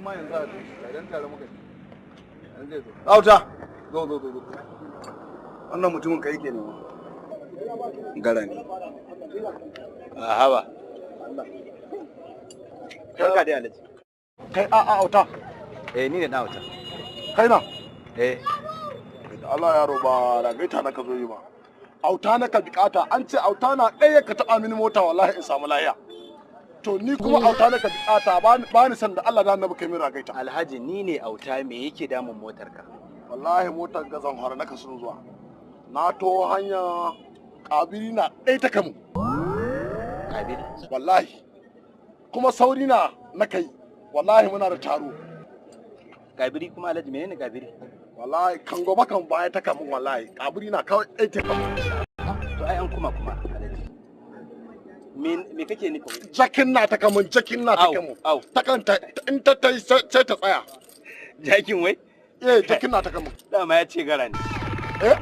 ma yanzu a kai dan tare muka ci. Yanzu zai zo. Auta, zo zo zo zo. Wannan mutumin kai ke nema. Gara ne. A haba. Barka dai, Alhaji. Kai a auta. Eh, ni ne dan auta. Kai na? Eh. Da Allah yaro, ba ragaita na ka zo yi ba. Auta na ka bukata, an ce auta na ɗaya ka taɓa mini mota, wallahi in samu lahiya. To ni kuma auta na ka bukata, ba ni san da Allah da Annabi kai min ragaita. Alhaji, ni ne auta, me yake damun motarka? Wallahi motar gazan har na ka sun zuwa. Na to hanya kabiri na ɗaya ta kamu. Kabiri? Wallahi. Kuma sauri na na kai. Wallahi muna da taro. Kabiri kuma, Alhaji, menene kabiri? Wallahi kan gobe kan baya ta kamun, wallahi. Kabiri na kawai ɗaya ta kamun. To ai an kuma kuma, Alhaji. Me kake nufi? Jakin na ta kamun, jakin na ta kamun. Au. Ta kan ta in ta tai sai ta tsaya. Jakin wai? Eh, jakin na ta kamun. Dama ya ce gara ne. Eh?